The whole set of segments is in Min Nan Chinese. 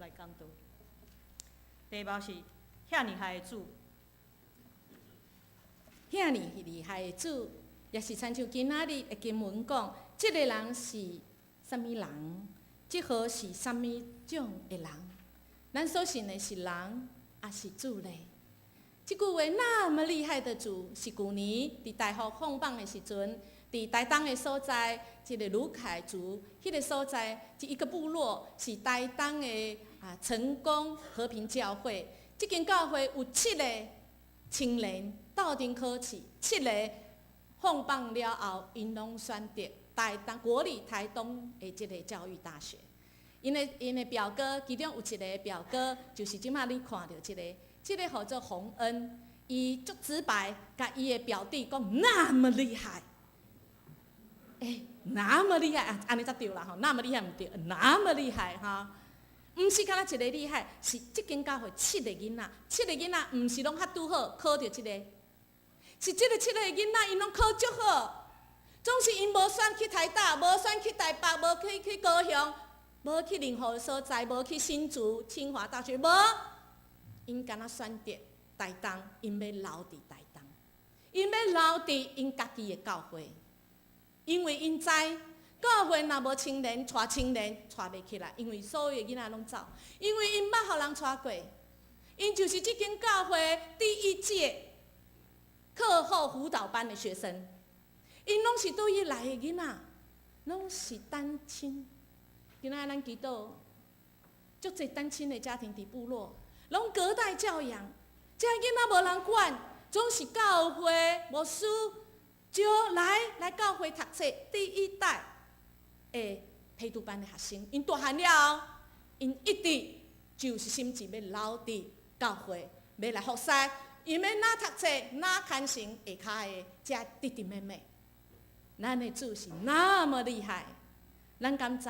來講道。題目是遐爾厲害的主。遐爾厲害的主，也是親像今仔日的經文講，這个人是啥物人？這號是啥物種的人？咱所信的是人，抑是主咧？這句話那麼厲害的主，是舊年佇大學放榜的時陣，佇台東的所在，這个魯凱族，彼个所在，這一個部落是台東的啊成功和平教會。這間教會有七个青年鬥陣考試，七个放榜了後，𪜶攏選擇台東國立台東的這个教育大學。𪜶的表哥，其中有一个表哥，就是這馬你看著這个，這个號做洪恩，伊足直白，共伊的表弟講那麼厲害，欸，那麼厲害啊，按呢才對啦吼，那麼厲害毋對，那麼厲害哈，毋是干焦一个厲害，是這間教會七个囡仔，七个囡仔毋是攏較拄好考著這个，是這个七個囡仔𪜶攏考足好，總是𪜶無選去台大，無選去台北，無去高雄，無去任何所在，無去新竹、清華大學，無，𪜶干焦選擇台東，𪜶欲留佇台東，𪜶欲留佇𪜶家己的教會，因為𪜶知教會若無青年，帶青年帶袂起來，因為所有的囡仔攏走，因為𪜶捌予人帶過，𪜶就是這間教會第一屆課後輔導班的學生，𪜶攏是佗位來的囡仔，攏是單親。今仔咱祈禱，足濟單親的家庭佇部落，攏隔代教養，這囡仔無人管，總是教會牧師招來教會讀冊。第一代的陪讀班的學生，𪜶大漢了後，𪜶一直就是心志欲留佇教會，欲來服侍，𪜶欲哪讀冊哪牽成下跤的這弟弟妹妹。咱的主是那麼厲害，咱敢知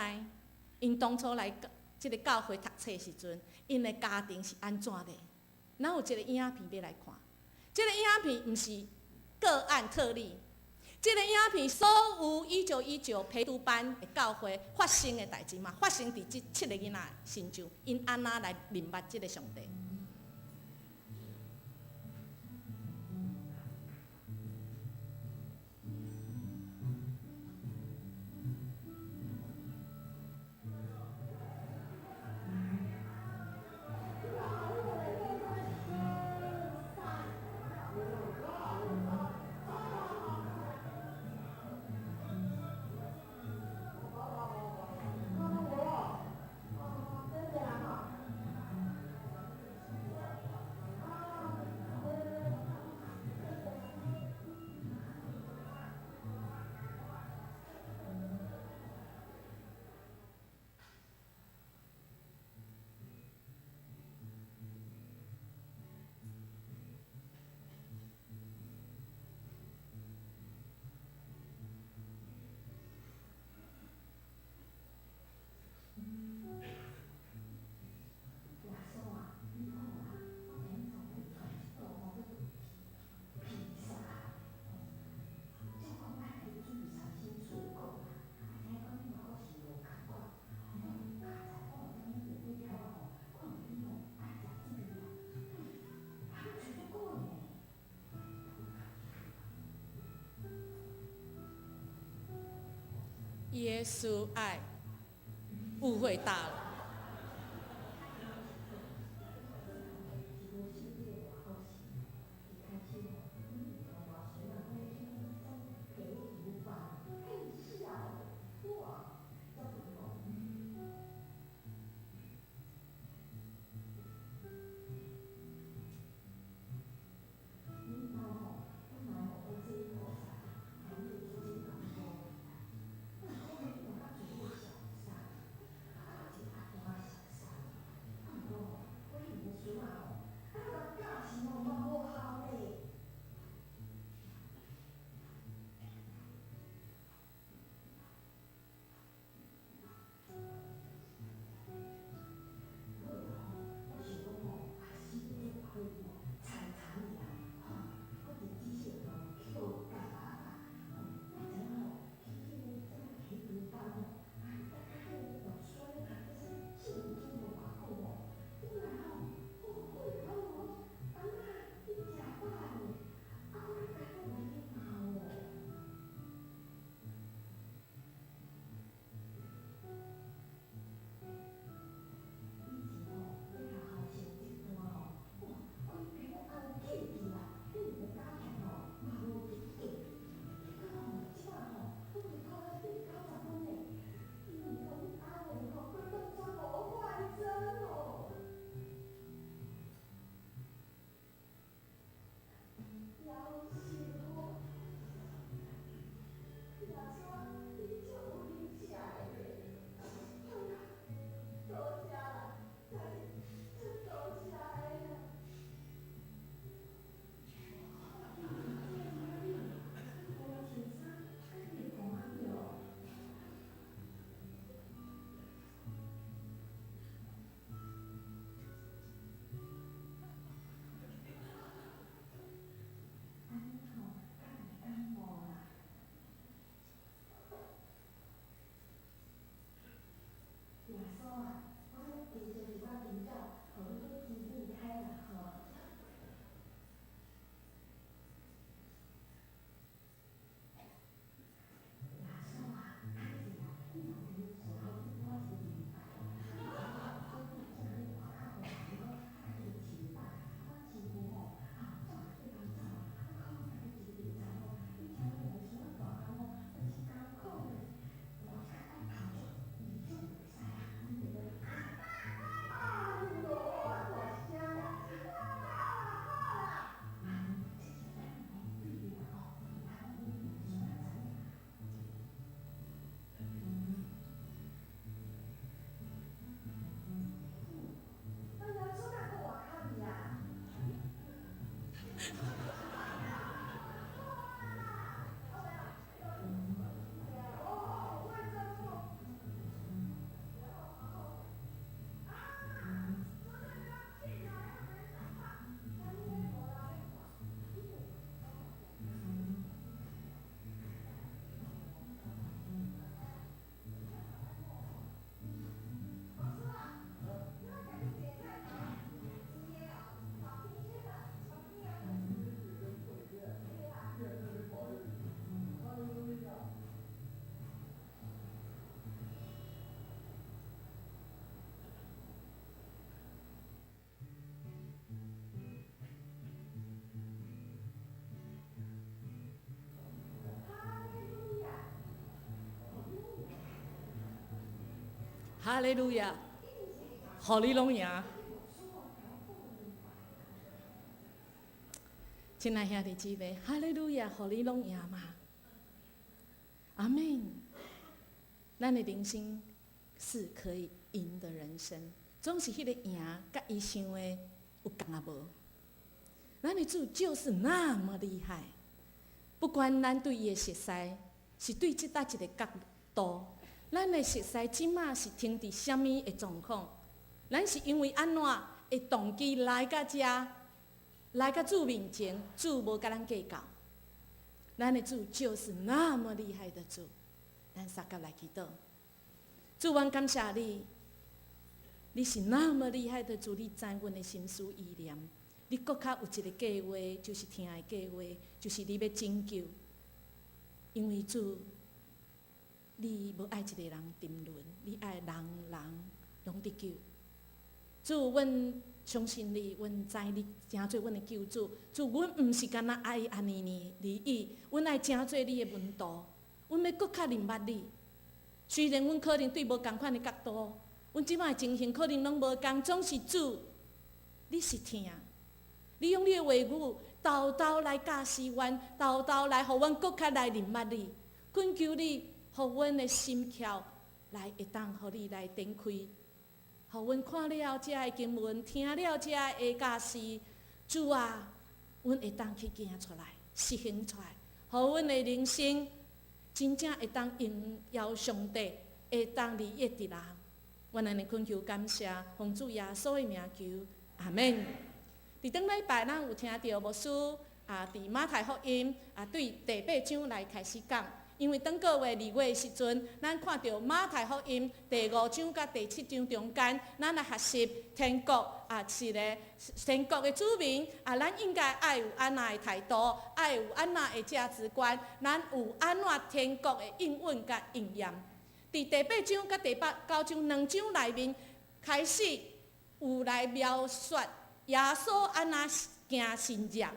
？𪜶當初來這个教會讀冊時陣，𪜶的家庭是按怎的？咱有一個影片欲來看，這個影片毋是個案特例，這個影片所有1919陪讀班的教會發生的代誌嘛，發生佇這七个囡仔身上，𪜶按怎來認捌這个上帝？耶穌愛，誤會大了。哈利路亞，予你攏贏。親愛兄弟姊妹，哈利路亞，予你攏贏嘛？阿門。咱的人生是可以贏的人生，總是彼個贏，佮伊想的有仝抑無？咱的主就是那麼厲害，不管咱對伊的熟似，是對這佗一个角度。咱的熟似這馬是停佇啥物的狀況？咱是因為按怎的動機來到遮，來到主面前，主無共咱計較。咱的主就是那麼厲害的主，咱相佮來祈禱。主，阮感謝你，你是那麼厲害的主，你知阮的心思意念，你閣較有一个計劃，就是疼的計劃，就是你欲拯救。因為主，你無愛一个人沉淪，你愛人人攏得救。主，阮相信你，阮知你成做阮的救主。主，阮毋是干焦愛按呢爾而已，阮愛成做你的門徒，阮欲閣較認捌你。雖然阮可能對無仝款的角度，阮這擺的情形可能攏無仝，總是主，你是疼，你用你的話語，沓沓來教示阮，沓沓來予阮閣較來認捌你。懇求你，予阮的心竅來會當予你來展開，予阮看了這个經文，聽了這个教示，主啊，阮會當去行出來，實行出來，予阮的人生真正會當榮耀上帝，會當利益佇人。阮按呢懇求感謝，奉主耶穌的名求，阿門。佇頂禮拜，咱有聽著牧師啊，佇馬太福音啊，對第八章來開始講。因為頂個月二月的時陣，咱看著馬太福音第五章佮第七章中間，咱來學習天國啊，是咧天國的子民啊，咱應該愛有按怎的態度，愛有按怎的價值觀，咱有按怎天國的應允佮應驗。佇第八章佮第八九章兩章內面，開始有來描述耶穌按怎行神蹟。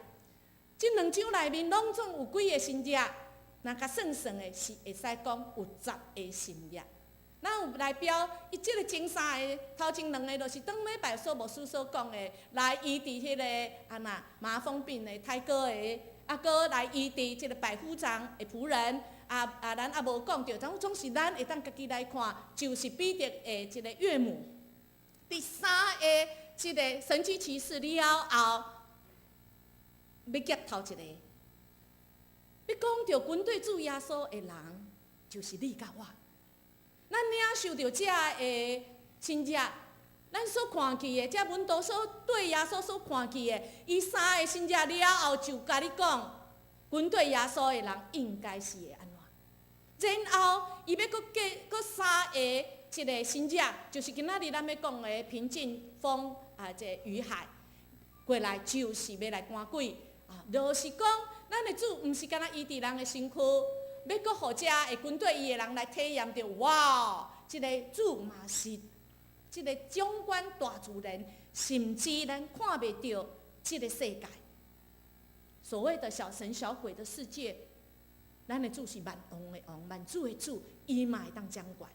這兩章內面攏總有幾个神蹟？若共算算的是會使講有十个神蹟。咱有來標，伊這个前三个，頭前兩个，就是頂禮拜所牧師所講的，來醫治彼个按怎麻風病的太哥的，啊，閣來醫治這个百夫長的僕人，啊啊，咱猶無講著，總總是咱會當家己來看，就是彼得的這个岳母。第三个這个神蹟奇事了後，欲劫頭一个。欲講著軍隊主耶穌的人，就是你佮我。咱領受著這个神蹟，咱所看見的，這門徒所對耶穌所看見的，伊三个神蹟了後，就共你講，軍隊耶穌的人應該是會按怎？然後伊欲閣加閣三个一个神蹟，就是今仔日咱欲講的平靜風啊，這個雨海過來，就是欲來趕鬼啊，就是講。咱的主毋是干焦醫治人的身軀，欲閣予遮的軍隊伊的人來體驗著，哇！這个主嘛是這个掌管大自然，甚至咱看袂著這个世界，所謂的小神小鬼的世界，咱的主是萬王的王，萬主的主，伊嘛會當掌管。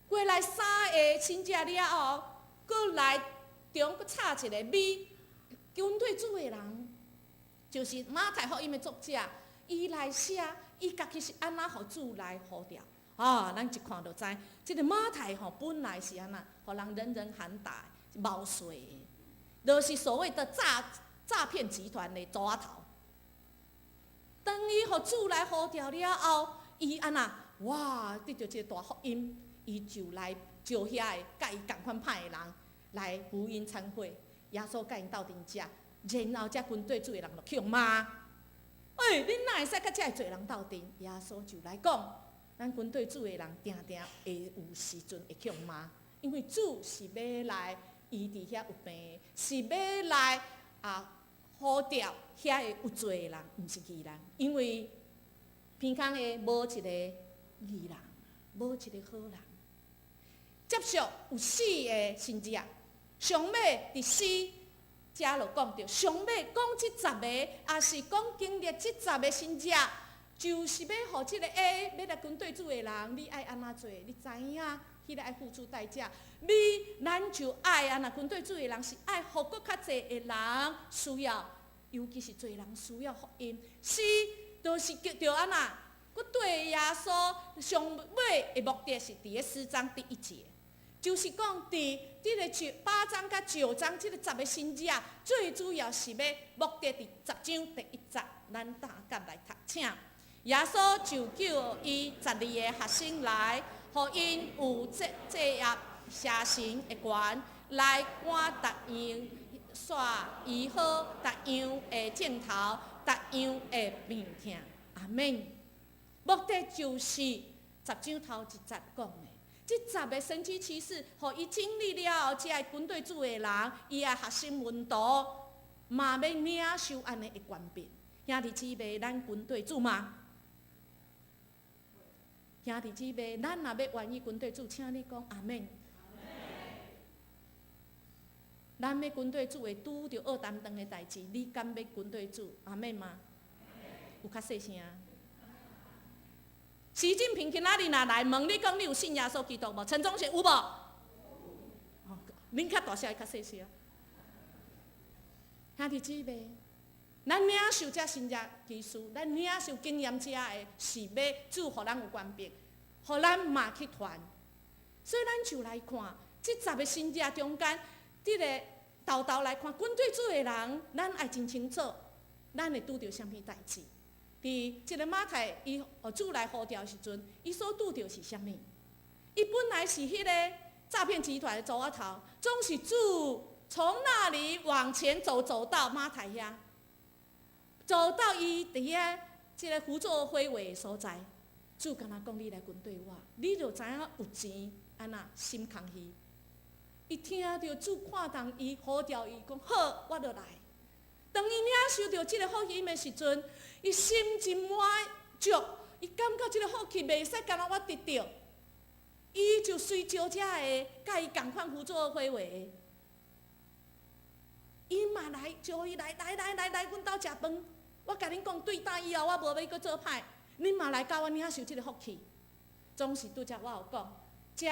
過來三个神蹟了後，閣來中閣插一个米，軍隊主的人。就是馬太福音的作者，伊來寫，伊家己是按怎予主來呼召？啊，咱一看就知，這个馬太吼本來是按怎，予人人人喊打，謀稅的，就是所謂的詐詐騙集團的組仔頭。當伊予主來呼召了後，伊按怎？哇！得著這個大福音，伊就來招遐个佮伊仝款歹的人來福音餐會。耶穌佮𪜶鬥陣食，然後這軍隊主的人就去予罵。欸，恁哪會使佮這个罪人鬥陣？耶穌就來講，咱軍隊主的人定定會有時陣會去予罵，因為主是欲來醫治遐有病，是欲來啊呼召遐个有罪的人，毋是義人，因為鼻空的無一個義人，無一個好人。接續有四个神跡，上尾佇四遮就講著，上尾講這十個，抑是講經歷這十个神跡，就是欲予這个 A 欲來跟綴主的人，你愛按怎做？你知影？彼个愛付出代價。你咱就愛按怎跟綴主的人，是愛予閣較濟的人需要，尤其是罪人需要福音。是，就是叫著按怎？閣對耶穌上尾的目的是佇咧四章第一節。就是講，佇這个九八章佮九章，這个十个神跡啊，最主要是欲目的佇十章第一節，咱大甲來讀，請耶穌就叫伊十二个學生來，予𪜶有制壓邪神的權，來趕逐樣煞醫好逐樣的症頭，逐樣的病痛。阿們。目的就是十章頭一節講的。這十个神蹟奇事，予伊經歷了後，這个跟綴主的人，伊的學生門徒，嘛欲領受按呢的權柄。兄弟姊妹，咱跟綴主嗎？兄弟姊妹，咱若欲願意跟綴主，請你講阿們。咱欲跟綴主會拄著惡擔當的代誌，你敢欲跟綴主？阿們嗎？有較細聲。習近平今仔日若來問你講，你有信耶穌基督無？陳忠賢有無？哦，恁較大聲，較細聲。兄弟姊妹，咱領受這神蹟奇事，咱領受經驗這个是欲主予咱有權柄，予咱嘛去傳。所以咱就來看，這十个神跡中間，這个沓沓來看，跟綴主的人，咱愛真清楚，咱會拄著啥物代誌。佇這个馬太伊予主來呼召時陣，伊所拄著是啥物？伊本來是彼个詐騙集團的組仔頭，總是主從那裡往前走，走到馬太遐，走到伊佇遐這个胡作非為的所在，主敢若講你來跟綴我，你就知影有錢按怎心空虛。伊聽著主看重伊，呼召伊講好，我就來。當伊領受著這个福音的時陣，伊心真滿足，伊感覺這个福氣袂使干焦我得著，伊就隨招遮个佮伊仝款胡作非為的，伊嘛來招伊來來來來來，阮兜食飯。我共恁講，對今以後我無欲閣做歹，恁嘛來佮我領受這个福氣。總是拄才我有講，這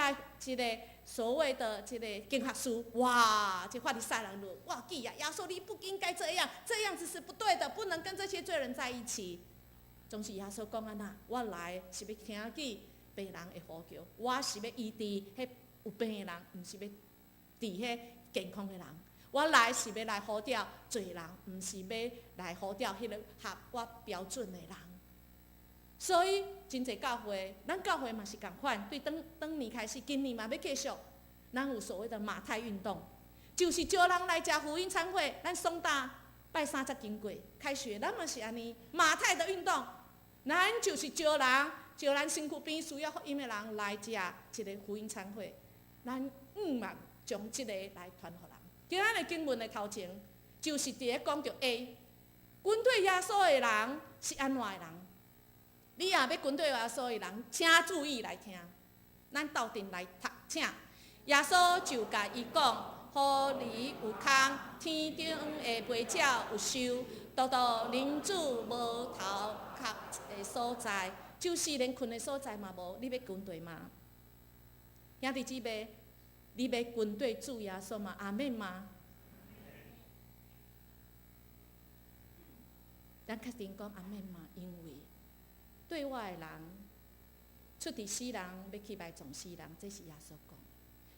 一个所謂的這个經學師，哇，這法利賽人就哇記啊，耶穌你不應該這樣，這樣子是不對的，不能跟這些罪人在一起。總是耶穌講按怎，我來是欲聽見病人的呼叫，我是欲醫治彼有病的人，毋是欲治彼健康的人。我來是欲來呼召罪人，毋是欲來呼召彼个合我標準的人。所以，真濟教會，咱教會嘛是仝款，對當當年開始，今年嘛欲繼續，咱有所謂的馬太運動，就是招人來食福音餐會。咱雙大拜三才經過開學，咱嘛是按呢馬太的運動，咱就是招人，招咱身軀邊需要福音的人來食一个福音餐會，咱向望將這个來傳予人。今仔日經文的頭前，就是佇咧講著 A，跟綴耶穌的人是按怎的人？你若欲跟綴耶穌的人，請注意來聽，咱鬥陣來讀，請耶穌就共伊講：狐狸有空，天頂的飛鳥有巢，獨獨人子無頭殼的所在，就是連睏的所在嘛無。你欲跟綴嗎？兄弟姊妹，你欲跟綴主耶穌嗎？阿們嗎？咱確定講阿們嗎？因為綴我的人，出佇死人，欲去埋葬死人，這是耶穌講，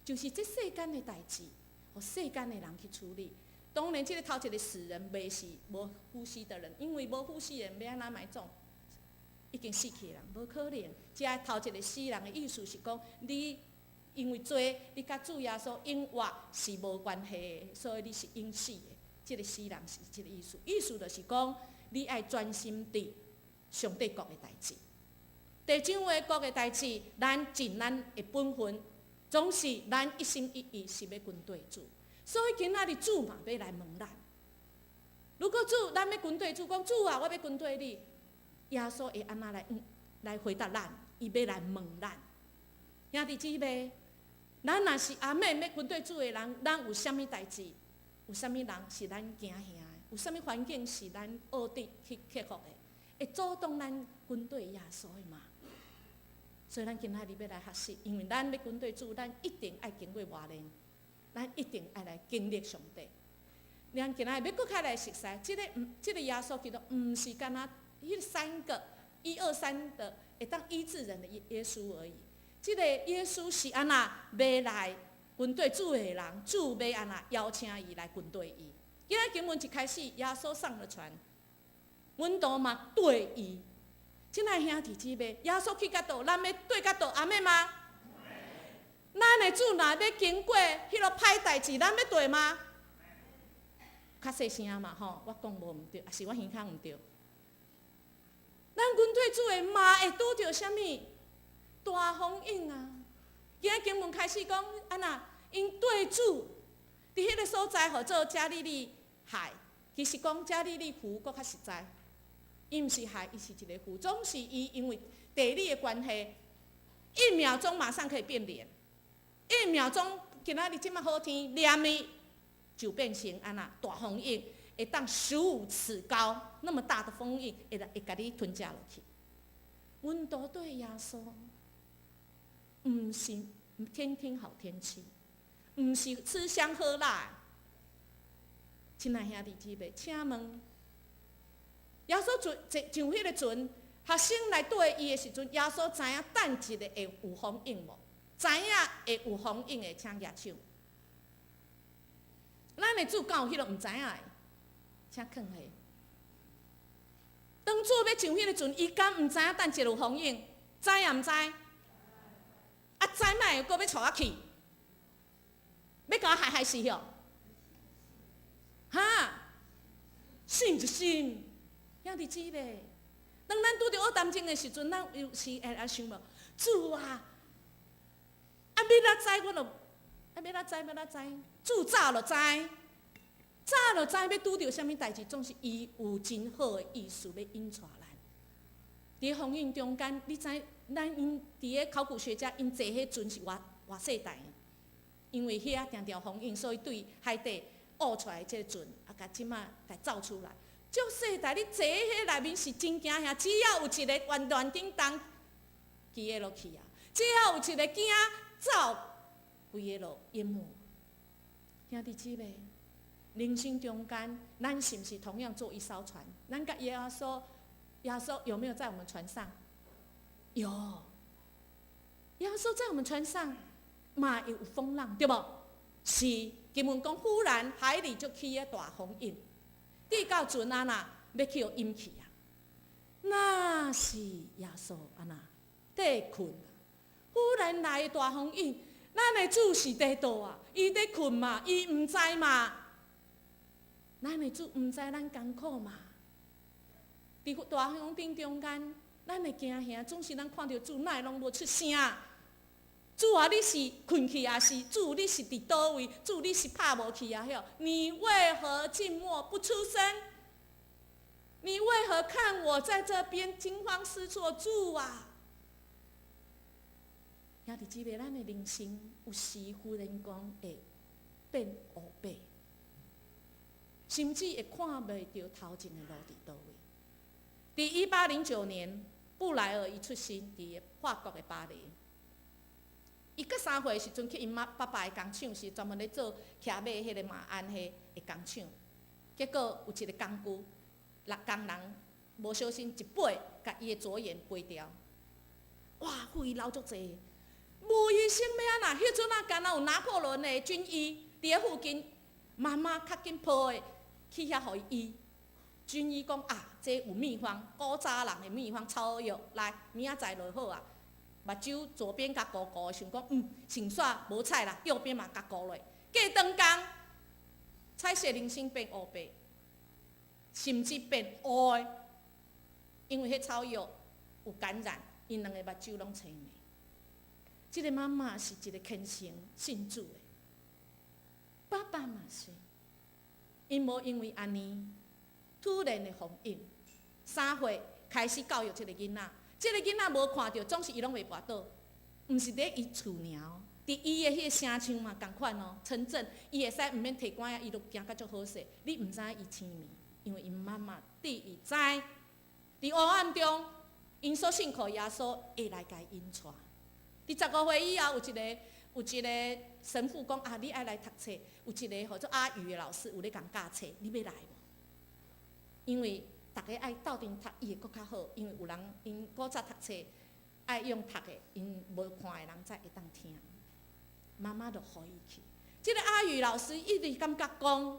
就是這世間的代誌，予世間的人去處理。當然，這个頭一个死人袂是無呼吸的人，因為無呼吸的人欲按怎埋葬？已經死去的人無可能。這頭一个死人的意思是講，你因為罪，你佮主耶穌永活是無關係的，所以你是永死的。這个死人是這个意思，意思就是講，你愛專心佇上帝國的代誌。地上的國的代誌，咱盡咱的本分，總是咱一心一意是欲跟綴主。所以今仔日主嘛欲來問咱：如果主咱欲跟綴主，講主啊，我欲跟綴你，耶穌會按怎來回答咱？伊欲來問咱，兄弟姊妹，咱若是阿們欲跟綴主的人，咱有啥物代誌？有啥物人是咱驚嚇的？有啥物環境是咱學得去克服的？會阻擋咱跟綴耶穌的嗎？所以咱今仔日欲來學習，因為咱欲跟綴主，咱一定愛經過磨練，咱一定愛來經歷上帝。咱今仔日欲閣較來熟悉，這个耶穌基督，毋是干焦彼三個一二三的會當醫治人的耶穌而已。這个耶穌是按怎欲來跟綴主的人，主欲按怎邀請伊來跟綴伊。今仔經文一開始，耶穌上了船，門徒嘛綴伊。親愛兄弟姊妹，耶穌去到佗，咱欲綴到佗，阿們嗎？咱的主若欲經過彼个歹代誌，咱欲綴嗎？較細聲嘛吼，我講無毋對，抑是我耳孔毋對。咱跟綴主的嘛會拄著啥物大風湧啊？今仔經文開始講按怎，𪜶綴主佇彼个所在號做加利利海，其實講加利利湖閣較實在。伊毋是海，伊是一个湖。總是伊因為地理的關係，一秒鐘馬上可以變臉，一秒鐘今仔日這麼好天，連伊就變成按怎大風湧，會當15尺高，那麼大的風湧會共你吞食落去。阮都綴耶穌，毋是天天好天氣，毋是吃香喝辣。親愛兄弟姊妹，請問，耶穌坐上彼个船，學生來綴伊的時陣，耶穌知影等一下會有風湧無？知影會有風湧的，請舉手。咱的主敢有彼个毋知影的？請囥下。當主欲上彼个船，伊敢毋知影等一下有風湧？知抑毋知？啊，知嘛會閣欲帶我去？欲共我害害死喲？哈？信就信，兄弟姊妹，當咱拄著烏擔症的時陣，咱有時會來想無？主啊，啊，欲怎知我就，啊，欲怎知欲怎知？主早就知，早就知欲拄著啥物代誌，總是伊有真好的意思欲引帶咱。佇風湧中間，你知咱𪜶佇咧考古學家𪜶坐彼船是偌偌細台？因為遐定定風湧，所以對海底挖出來這个船，啊，共這馬共造出來。足細台，你坐彼內面是真驚嚇，只要有一个亂亂叮當，規个落去啊！只要有一个驚走，規个落淹沒。兄弟姊妹，人生中間，咱是毋是同樣坐一艘船？咱佮耶穌，耶穌有沒有在我們船上？有。耶穌在我們船上，嘛會有風浪，對無？是，經文講，忽然海裡就起個大風湧，直到船按怎欲去予淹去啊！那是耶穌按怎佇睏，忽然來大風湧，咱的主是佇佗啊？伊佇睏嘛？伊毋知嘛？咱的主毋知咱艱苦嘛？佇大風頂中間，咱會驚嚇，總是咱看著主，哪會攏無出聲？主啊，你是睏去抑是主？你是佇佗位？主，你是拍無去啊？遐，你為何靜默不出聲？你為何看我在這邊驚慌失措？主啊！兄弟姊妹，咱的人生有時忽然講會變烏白，甚至會看袂著頭前的路佇佗位。佇1809年，布萊爾伊出生佇法國的巴黎。伊閣3歲的時陣去𪜶媽爸爸的工廠，是專門咧做騎馬彼个馬鞍彼个工廠。結果有一个工具，六工人無小心一掰，共伊的左眼掰掉。哇！血流足濟。無醫生欲按怎？彼陣啊，敢若有拿破崙的軍醫佇咧附近，媽媽較緊抱的去遐予伊醫。軍醫講啊，這有秘方，古早人的秘方草藥，來明仔載就好啊。目睭左邊共糊糊，想講先煞無彩啦，右邊嘛共糊落。過長工，彩色人生變烏白，甚至變烏的，因為彼草藥有感染，𪜶兩个目睭攏青的。這個媽媽是一個虔誠信主的，爸爸嘛是，𪜶無因為按呢突然的封印，3歲開始教育這個囡仔，這個囡仔無看著，總是伊攏袂跋倒，毋是佇伊厝爾，佇伊的彼个城市嘛仝款哦，城鎮伊會使毋免提竿仔，伊就行甲足好勢。你毋知伊青盲，因為𪜶媽媽佇伊知，佇黑暗中，𪜶所信靠耶穌會來共𪜶帶。佇15歲以後，有一個神父講啊，你愛來讀冊，有一個號做阿宇的老師有咧共教冊，你欲來無？因為逐家愛鬥陣讀，伊會閣較好，因為有人𪜶古早讀冊愛用讀的，𪜶無看的人才會當聽。媽媽就予伊去。這個阿宇老師一直感覺講，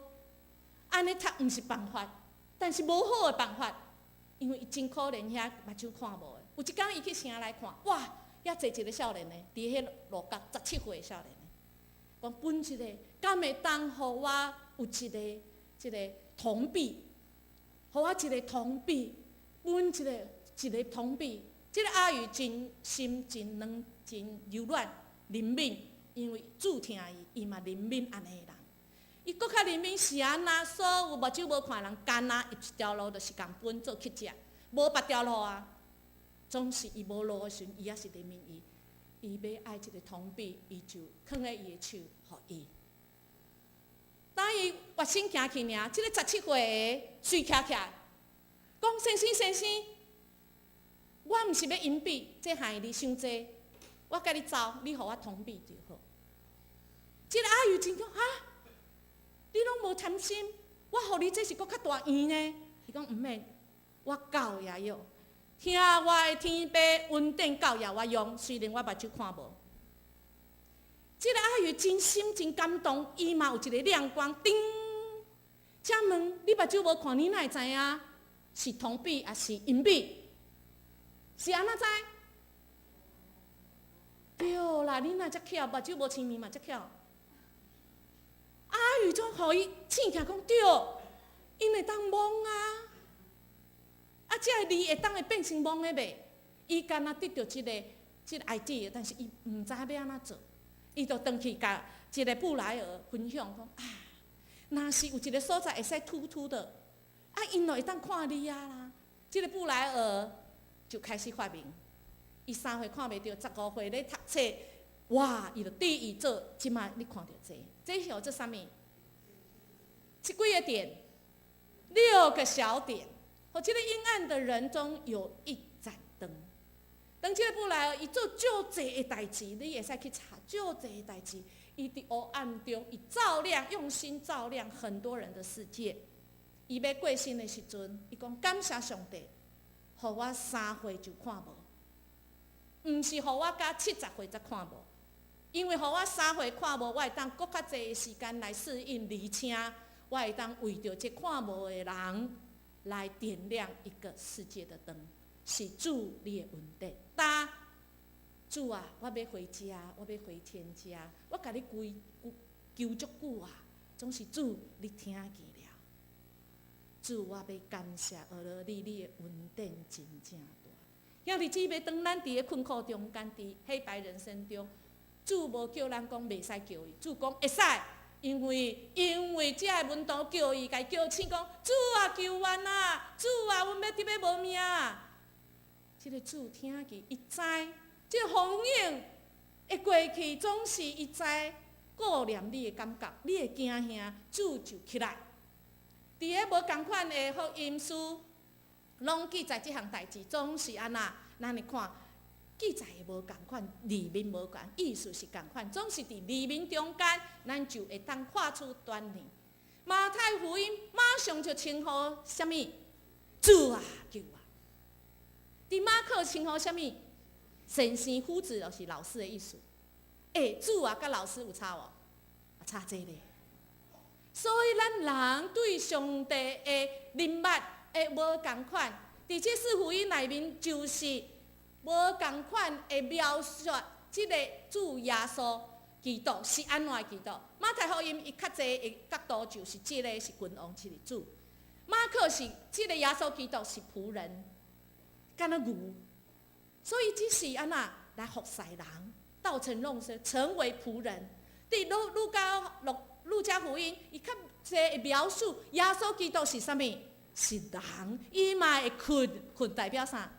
按呢讀毋是辦法，但是無好的辦法，因為伊真可憐遐目睭看無的。有一工伊去城內看，哇！遐坐一個少年的，佇彼路角17歲的少年的，講分一個，敢會當予我有一個這個銅幣，予我一個銅幣，分一個一個銅幣。這個阿宇真心真軟真柔軟憐憫，因為主疼伊，伊嘛憐憫按呢的人。伊閣較憐憫是按怎？所有目睭無看的人，干焦入一條路就是共分做乞食，無別條路啊。總是伊無路的時陣，伊也是憐憫伊。伊欲愛一個銅幣，伊就囥佇伊的手，予伊。當伊躍身行去爾，這個17歲的隨徛起來，講先生先生，我毋是欲銀幣，這害你傷濟，我共你走，你予我銅幣就好。這個阿宇真講哈，你攏無貪心，我予你這是閣較大圓呢。伊講毋免，我夠也有。聽我的天父恩典夠予我用，雖然我目睭看無。這個阿宇真心真感動，伊嘛有一個亮光，叮！請問你目睭無看，你哪會知影是銅幣抑是銀幣？是按怎知？對啦，你若遮巧，目睭無青盲嘛遮巧。阿宇總予伊醒起來講對，𪜶會當摸啊。啊，這个字會當會變成摸的袂？伊敢若得著這個 idea，但是伊毋知欲按怎做，伊就轉去共一個布萊爾分享講啊，若是有一個所在會使凸凸的，啊，𪜶就會當看字啊啦。這個布萊爾就開始發明，伊3歲看袂著，15歲咧讀冊，哇！伊就佇伊做，這馬你看著這，這是叫做啥物？這幾個點，六個小點。予這個陰暗的人中有一盞燈。當這個布萊爾伊做足濟的代誌，你會使去查足濟的代誌。伊佇黑暗中，伊照亮，用心照亮很多人的世界。伊欲過身的時陣，伊講感謝上帝，予我三歲就看無，毋是予我到70歲才看無。因為予我三歲看無，我會當閣較濟的時間來適應，而且我會當為著這看無的人來點亮一個世界的燈，是主你的恩典。答主啊，我欲回家，我欲回天家，我共你跪求足久啊，總是主你聽見了。主，我欲感謝阿羅你，你的恩典真正大。兄弟姊妹，當咱佇個困苦中間，佇黑白人生中，主無叫咱講袂使求伊，主講會使。因為這个門徒叫伊，共伊叫醒講，主啊，救阮啊！主啊，阮欲得欲無命。這個主聽見，伊知，這個風湧會過去，總是伊知顧念你的感覺，你會驚嚇，主就起來。佇个無仝款的福音書，攏記載這項代誌，總是按怎？咱來看。記載的無仝款，字面無仝，意思是仝款，總是佇字面中間，咱就會當看出端倪。馬太福音馬上就稱呼啥物？主啊，救我！佇馬可稱呼啥物？先生夫子就是老師的意思。欸，主啊，佮老師有差無？差這咧。所以咱人對上帝的認捌會無仝款。佇這四福音內面，就是無仝款的描述，這个主耶穌基督是按怎的基督。馬太福音伊較濟的角度就是這个是君王，這个主。馬可是這个耶穌基督是僕人，敢若牛，所以這是按怎來服侍人，道成肉身成為僕人。佇路加福音，伊較濟會描述耶穌基督是啥物？是人，伊嘛會睏，睏代表啥？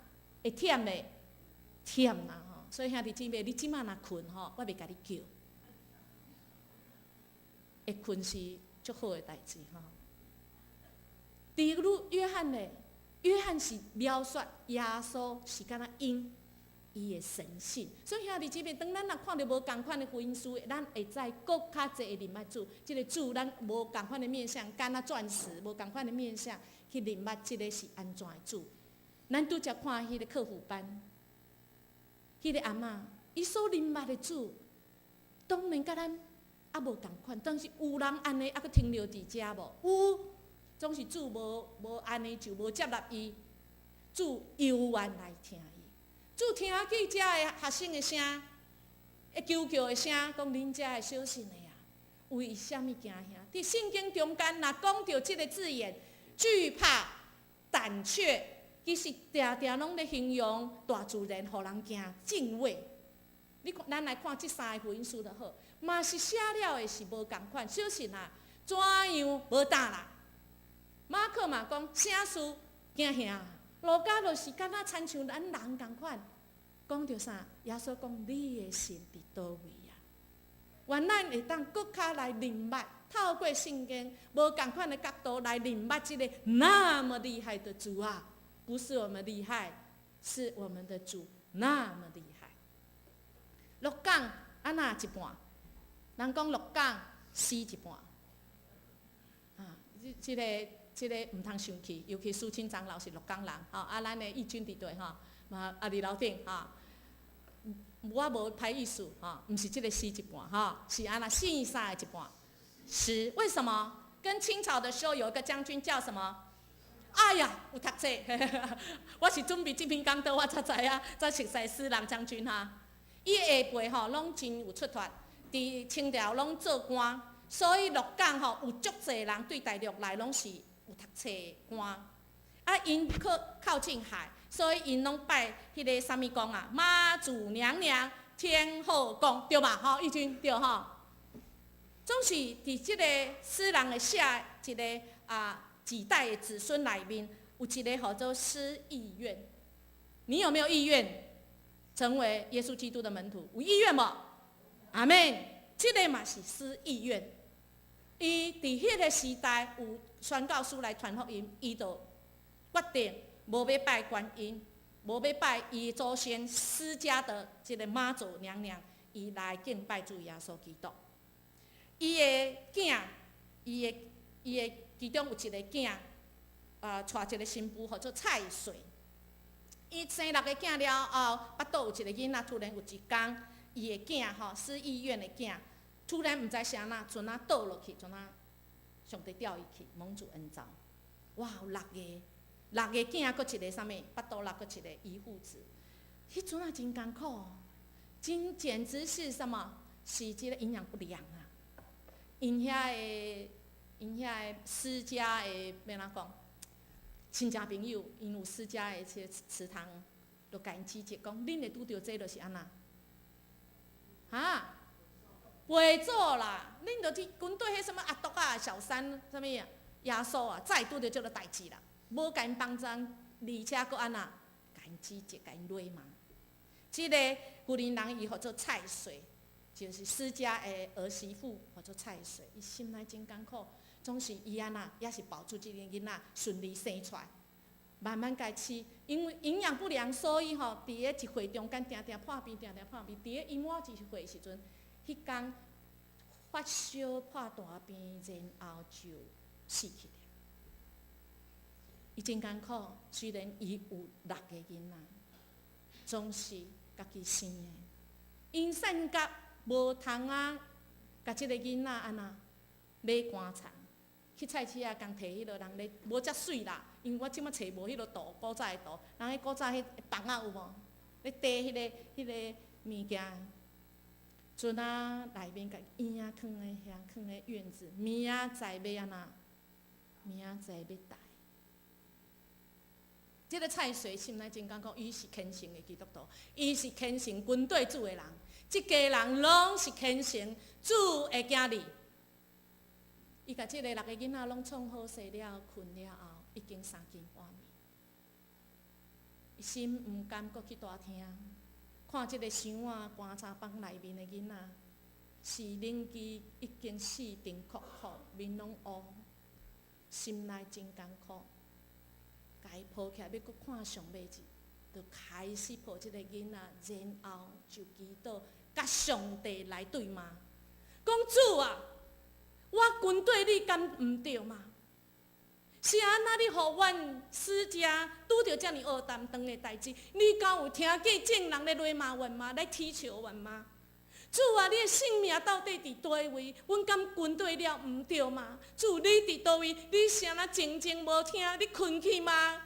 會忝的，忝啦吼。所以兄弟姊妹，你這馬若睏吼，我袂共你叫。會睏是足好的代誌吼。佇路約翰呢？約翰是描述耶穌是敢若鷹，伊的神性。所以兄弟姊妹，當咱若看著無仝款的福音書，咱會知閣較濟的認捌主。這个主，咱無仝款的面向，敢若鑽石，無仝款的面向去認捌這个是按怎的主。咱拄才看彼个課輔班，彼个阿嬤，伊所認捌的主，當然佮咱猶無仝款，但是有人按呢，猶閣停留佇遮無？有，總是主無按呢就無接納伊，主猶原來疼伊。主聽見遮的學生的聲，會求叫的聲，講恁遮的小信的啊，為啥物驚嚇？佇聖經中間，若講著這个字眼，懼怕、膽怯，其實定定攏咧形容大自然，予人驚、敬畏。你看，咱來看這三个福音書就好，嘛是寫了的是無仝款，小信啊，怎樣無膽啦？馬可嘛講啥事驚嚇？路加就是敢若親像咱人仝款，講著啥？耶穌講你的心佇佗位啊？願咱會當閣較來認捌，透過聖經無仝款的角度來認捌這个那麼厲害的主啊！不是我們厲害，是我們的主那麼厲害。鹿港按怎一半？人講鹿港死一半。啊，這個毋通生氣，尤其蘇清長老是鹿港人，吼啊，咱的義軍佇對吼，嘛啊佇樓頂吼，我無歹意思吼，毋是這个死一半吼，是按怎四三的一半。是為什麼？跟清朝的時候有一個將軍叫什麼？哎呀，有讀冊，我是準備這篇講道，我才知影，才熟悉施琅將軍哈。伊下輩吼攏真有出脫，佇清朝攏做官，所以鹿港吼有足濟人對大陸來攏是有讀冊的官。啊，𪜶靠近海，所以𪜶攏拜彼个啥物宮啊？媽祖娘娘、天後宮，對吧？吼，義軍對吼。總是佇這個施琅的下一个啊幾代的子孫內面，有一个號做施意願。你有沒有意願成為耶穌基督的門徒？有意願無？阿們。這个嘛是施意願。伊佇彼个時代有宣教師來傳福音，伊就決定無欲拜觀音，無欲拜伊祖先施家的這个媽祖娘娘，伊來敬拜主耶穌基督。伊的囝，伊的其中有一个囝，娶一个新婦，號做蔡水。伊生六个囝了後，腹肚有一个囡仔，突然有一工，伊的囝吼，施意願的囝，突然毋知啥那，船仔倒落去，船仔上帝吊伊去，蒙主恩召。哇，有六个，六个囝，閣一个啥物？腹肚內閣一个遺腹子。彼陣仔真艱苦，真簡直是什麼？是這个營養不良啊！𪜶遐个私家的，欲按怎講？親戚朋友，𪜶有私家的這祠堂，就共𪜶指責講：恁會拄著這就是按怎？哈？袂做啦！恁就去軍隊彼啥物阿獨仔、小三，啥物啊？耶穌啊，再拄著這个代誌啦，無共𪜶幫贊，而且閣按怎？共𪜶指責，共𪜶辱罵。這个婦人人伊號做蔡水，就是施家的兒媳婦，號做蔡水，伊心內真艱苦，總是伊按怎，也是保住這个囡仔順利生出來，慢慢共飼，因為營養不良，所以吼，佇咧一歲中間定定破病，定定破病。佇咧伊滿一歲時陣，彼工發燒破大病，然後就死去了。伊真艱苦，雖然伊有六个囡仔，總是家己生的，𪜶散甲無通啊，共這个囡仔按怎買棺材，去菜市仔共提彼落人咧，無遮媠啦，因為我這馬揣無彼落圖，古早的圖，人彼古早彼枋仔有無？咧綴彼個物件，船仔內面共嬰仔囥咧遐，囥咧院子，明仔載欲按怎？明仔載欲抬。這个蔡隨心內真艱苦，伊是虔誠的基督徒，伊是虔誠跟綴主的人，這家人攏是虔誠主的囝兒。伊共這个六个囡仔攏創好勢了，睏了後，已經三更半暝。伊心毋甘，閣去大廳，看這个箱仔棺材枋內面的囡仔，是冷機已經死定哭哭，面攏烏，心內真艱苦。共伊抱起來，欲閣看上尾一，就開始抱這个囡仔，然後就祈禱，共上帝來對罵，講主啊，我跟綴你敢毋對嗎？是按怎你予阮施家拄著遮爾烏澹長的代誌？你敢有聽見眾人咧詈罵阮嗎？來恥笑阮嗎？主啊，你的性命到底佇佗位？阮敢跟綴了毋對嗎？主，你佇佗位？你是按怎靜靜無聽？你睏去嗎？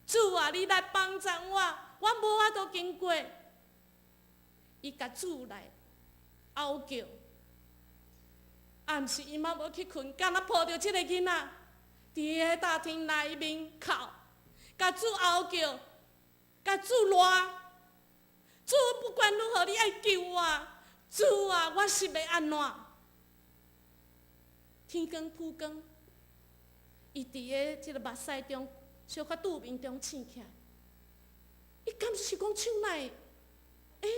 主啊，你來幫助我，我無法度經過。伊共主來哀叫，暗時伊嘛無去睏，敢若抱著這个囡仔，佇个大廳內面哭，共主哀叫，共主賴。主不管如何，你愛救我。主啊，我是欲按怎？天光晡光，伊佇个這个目屎中，小可拄眠中醒起來，伊敢是講手哪會？欸，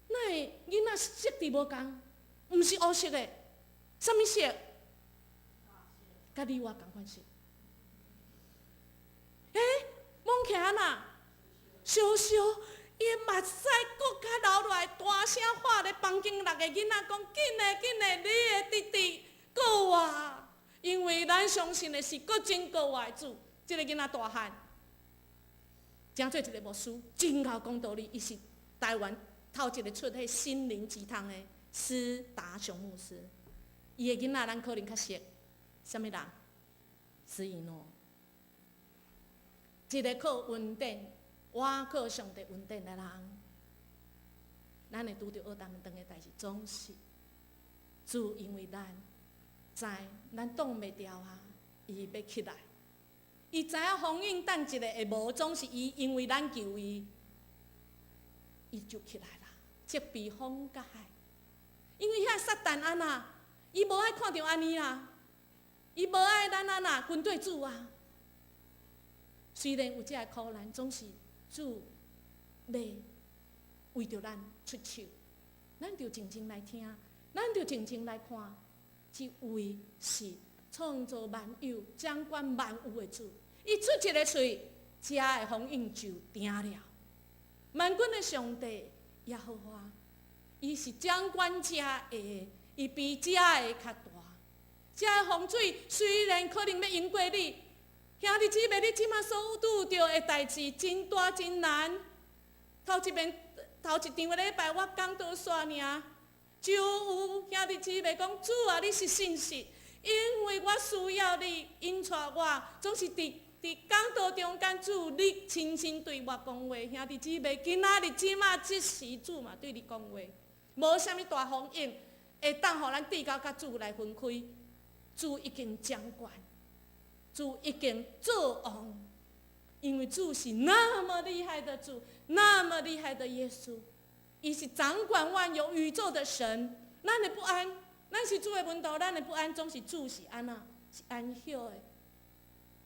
哪會囡仔色佇無仝？毋是烏色的，啥物色？佮你我仝款色。欸，摸起來哪？燒燒，伊的目屎閣較流落來，大聲喊咧房間六个囡仔講：緊的緊的，你的弟弟閣活！因為咱相信的是閣真閣活的主。這个囡仔大漢，成做一个牧師，真𠢕講道理。伊是台灣頭一个出彼心靈雞湯的施達雄牧師。伊的囡仔咱可能較熟，啥物人？施以諾，一個靠恩典。倚靠上帝恩典的人，咱會拄著烏澹長的代誌，總是主因為咱知咱擋袂牢啊，伊欲起來，伊知影風湧等一下會無，總是伊因為咱求伊，伊就起來啦，責備風佮海，因為遐撒旦按怎，伊無愛看著按呢啦，伊無愛咱按怎跟綴主啊，雖然有這个苦難，總是。主欲為著咱出手，咱就靜靜來聽，咱就靜靜來看，這位是創造萬有、掌管萬有的主。伊出一个喙，遮的風湧就定了。萬軍的上帝耶和華，伊是掌管遮的，伊比遮的較大。遮的洪水雖然可能欲淹過你。兄弟姊妹，你這馬所拄著的代誌真大真難。頭一遍頭一場的禮拜，我講道煞爾，就有兄弟姊妹講：主啊，你是信實，因為我需要你引帶我，總是佇講道中間，主你親身對我講話。兄弟姊妹，今仔日這馬這時主嘛對你講話，無啥物大風湧會當予咱至到佮主來分開，主已經掌管。主已經做王，因為主是那麼厲害的主，那麼厲害的耶穌，伊是掌管萬有宇宙的神。咱的不安，咱是主的門徒，咱的不安總是主是按怎？是安息的，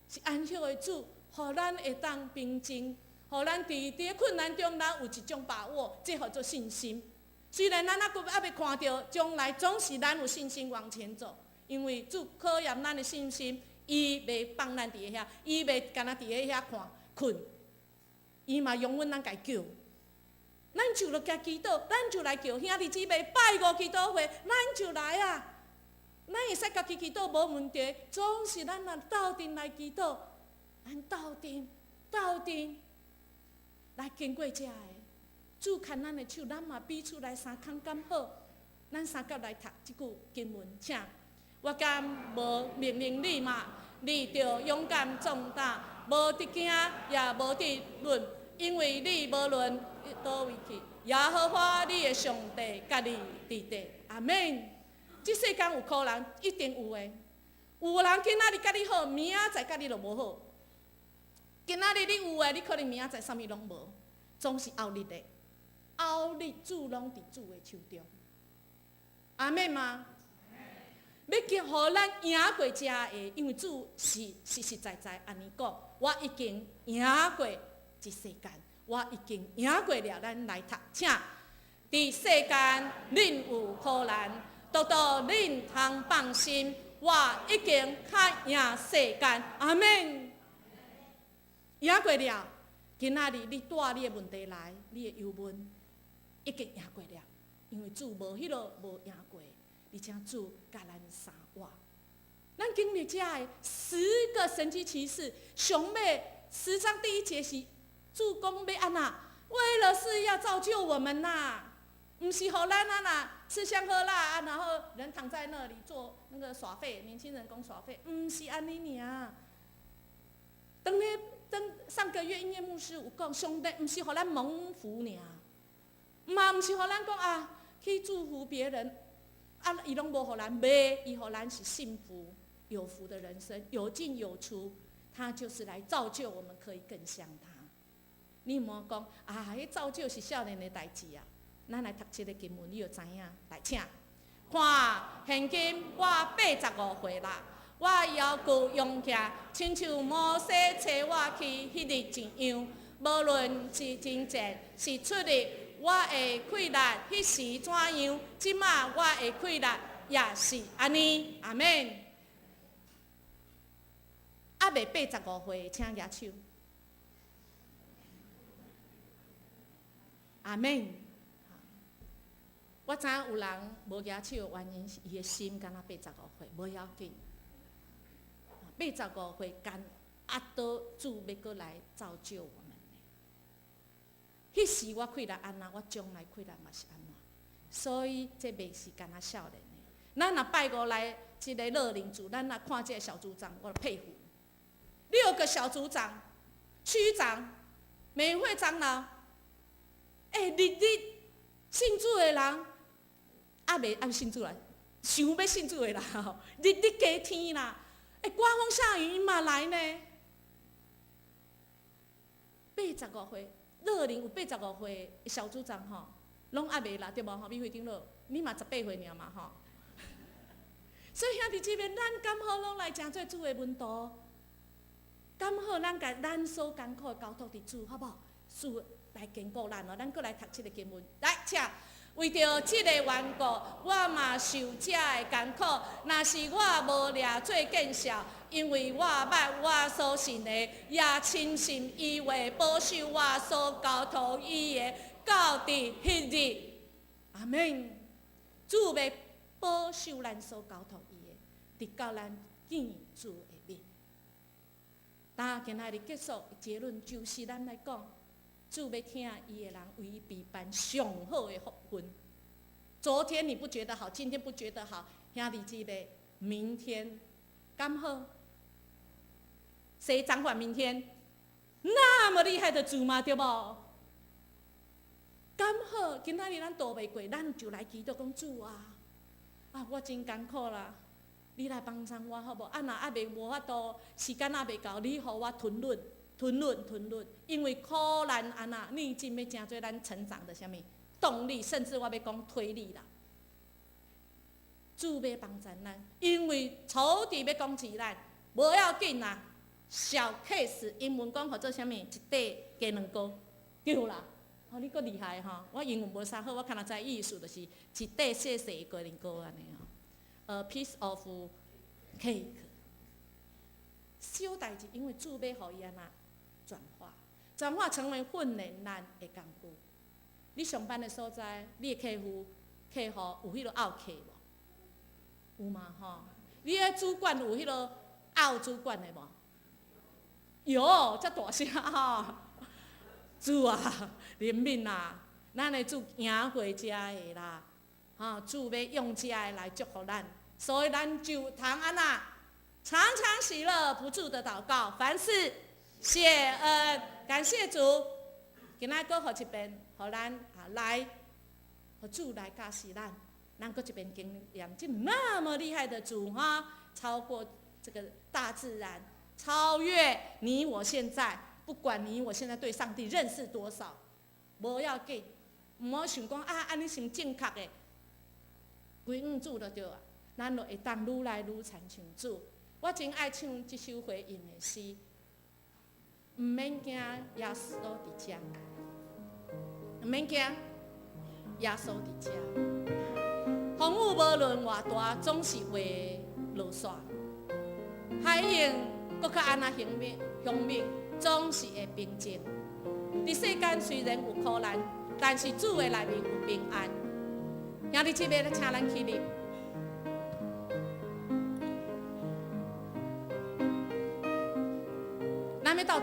是安息的主，予咱會當平靜，予咱佇困難中，咱有一種把握，這號做信心。雖然咱猶閣猶未看著將來，總是咱有信心往前走，因為主考驗咱的信心。伊袂放咱佇遐，伊袂干焦佇遐看睏，伊嘛容允咱共叫，咱就來共祈禱，咱就來叫兄弟姊妹拜五祈禱會，咱就來啊！咱會使家己祈禱無問題，總是咱若鬥陣來祈禱，咱鬥陣鬥陣來經過遮个，主牽咱的手，咱嘛彼此來相牽敢好，咱相佮來讀這句經文，請。我敢無命令你嗎？你著勇敢壯膽，無得驚，也無得慄，因為你無論佗位去，耶和華你的上帝佮你佇佇。阿們。這世間有苦難，一定有的。有人今仔日佮你好，明仔載佮你就無好。今仔日你有的，你可能明仔載啥物攏無，總是後日的。後日主攏佇主的手中。阿們嗎？欲叫予咱贏過這个，因為主是實實在在按呢講，我已經贏過這世間，我已經贏過了。咱來讀，請佇世間恁有苦難，獨獨恁通放心，我已經較贏世間。阿們，贏過了。今仔日你帶你的問題來，你的憂悶已經贏過了，因為主無彼落無贏過。而且主共咱相活，咱經歷這个10個神蹟奇事，上尾10章第1節是主講欲按怎？為了是要造就我們吶，毋是予咱按怎吃香喝辣啊，然後人躺在那裡做那個耍廢，年輕人講耍廢，毋是按呢爾。當咧當上個月音樂牧師有講，上帝毋是予咱蒙福爾，嘛毋是予咱講啊去祝福別人。啊！伊攏無予咱袂，伊予咱是幸福有福的人生，有進有出，他就是來造就我們，可以更像他。你毋好講啊，彼造就是少年的代誌啊！咱來讀這个經文，你就知影。來，請看，現今我85歲啦，我猶閣勇健，親像摩西差我去彼日一樣。無論是征戰，是出入，我的氣力彼時怎樣，這馬我的氣力也是按呢。阿們。猶未85歲，請舉手。阿們。我知影有人無舉手，原因是伊的心敢若85歲，無要緊。85歲，干猶閣主欲閣來造就我們。彼時我氣力按怎，我將來氣力嘛是按怎，所以這袂是干焦少年的。咱若拜五來這个樂齡組，咱若看這个小組長，我佩服。六個小組長、區長、美會長老，欸，日日信主的人，猶未猶信主啦，想欲信主的啦，日日加天啦，欸，颳風下雨伊嘛來呢。85歲，樂齡有八十五歲的小組長吼，攏猶未啦，對無吼？美惠長老，你嘛18歲爾嘛吼。所以兄弟姊妹，咱敢好攏來成做主的門徒，敢好咱共咱所艱苦的交託佇主，好無？主來堅固咱哦。咱閣來讀這个經文，來，請。為著這个緣故，我嘛受這个艱苦。若是我無掠做見笑，因為我捌我所信的，也深信伊會保守我所交託伊的，到佇彼日。阿們。主欲保守咱所交託伊的，直到咱見主的面。當今仔日結束結論，就是咱來講，主欲疼伊的人，為伊備辦上好的福分。昨天你不覺得好，今天不覺得好，兄弟姊妹，明天敢好？誰掌管明天？那麼厲害的主嗎？對無？敢好？今仔日咱渡袂過，咱就來祈禱講主啊！啊，我真艱苦啦，你來幫助我好無？啊，若猶未無法度，時間猶未到，你予我吞忍、吞忍、吞忍，因為苦難按怎逆境欲成做咱成長的啥物動力，甚至我欲講推力啦。主欲幫助咱，因為仇敵欲攻擊咱，無要緊啦。小 case，英文講號做啥物？一塊雞卵糕，對啦。哦，你閣厲害吼！我英文無啥好，我敢若知意思，就是一塊細細的雞卵糕按呢吼。A piece of cake。小代誌，因為主欲予伊按怎轉化，轉化成為訓練咱的工具。你上班的所在，你的客戶客戶有彼落漚客無？有嗎？吼，你的主管有彼落漚主管的無？有，遮大聲吼！主啊，憐憫啊！咱的主贏過這个啦，吼，主欲用這个來祝福咱，所以咱就通按怎，常常喜樂，不住的禱告，凡事謝恩，感謝主。今仔閣予一遍，予咱啊來，予主來教示咱，咱閣一遍經驗這那麼厲害的主哈，超過這個大自然，超越你我現在，不管你我現在對上帝認識多少，無要緊，毋好想講啊，按呢是毋正確的，歸向主就對啊，咱就會當愈來愈親像主。我真愛唱這首回應的詩，毋免驚，耶穌佇遮，毋免驚，耶穌佇遮。風雨無論偌大，總是會落煞。海湧閣較按怎兇猛，兇猛，總是會平靜。佇世間雖然有苦難，但是主的內面有平安。兄弟姊妹，來請咱起立。咱欲鬥。